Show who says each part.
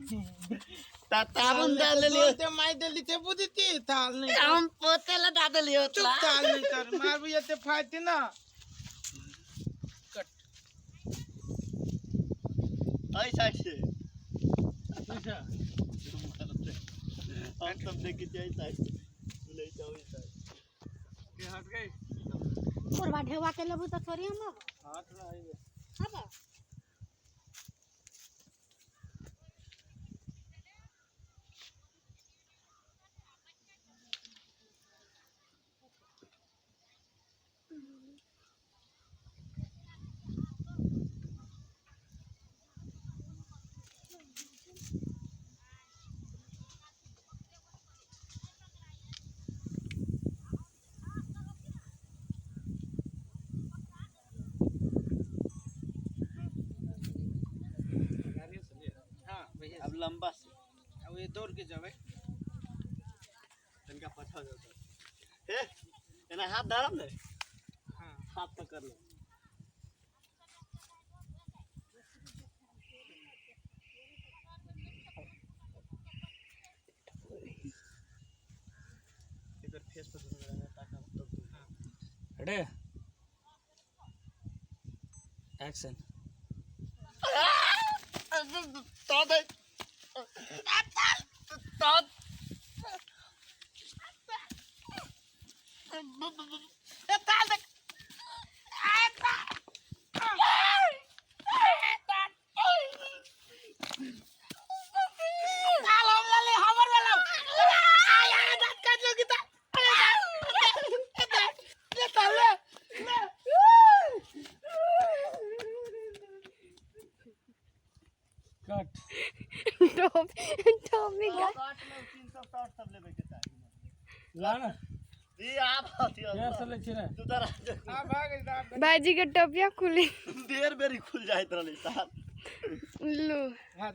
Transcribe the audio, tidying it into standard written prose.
Speaker 1: ताबन दे लेलियो।
Speaker 2: ते मार देली ते बुझती ताल नहीं कर।
Speaker 1: हम पोते ला दे देलियो।
Speaker 2: चुप, ताल नहीं कर, मारबी ते फायते ना। कट।
Speaker 1: एहि साइड से हम सब देखै छियै, एहि साइड से सुनै छै, ओहि साइड।
Speaker 2: के हट गई।
Speaker 3: पूर्वा ढेवा के लेबू तऽ थोड़ी हम
Speaker 2: हाथ ना आइबे।
Speaker 3: आब।
Speaker 2: गाड़ी से ले। हां भैया।
Speaker 1: अब लंबा से।
Speaker 2: अब ये दौड़ के जाबे।
Speaker 1: तनिका पाछा जाओ तो। हे, एना हाथ धरम ने।
Speaker 2: हां।
Speaker 1: हाथ पकड़ लो। एकर फेस पर दुनू गोरा ताकब तब तू।
Speaker 4: Ready, action.
Speaker 1: तो दे तो
Speaker 4: कट।
Speaker 5: टॉप टॉपी का।
Speaker 1: 360 सब लेबे के चाही।
Speaker 4: ला ना।
Speaker 1: ई आप हथी।
Speaker 4: केस ले छी रे?
Speaker 1: तू तर।
Speaker 2: हां, भाग गई।
Speaker 5: भाईजी के टोपिया खुली।
Speaker 1: बेर बेरी खुल जाइत रहलै साहब।
Speaker 5: लो।
Speaker 2: हाथ।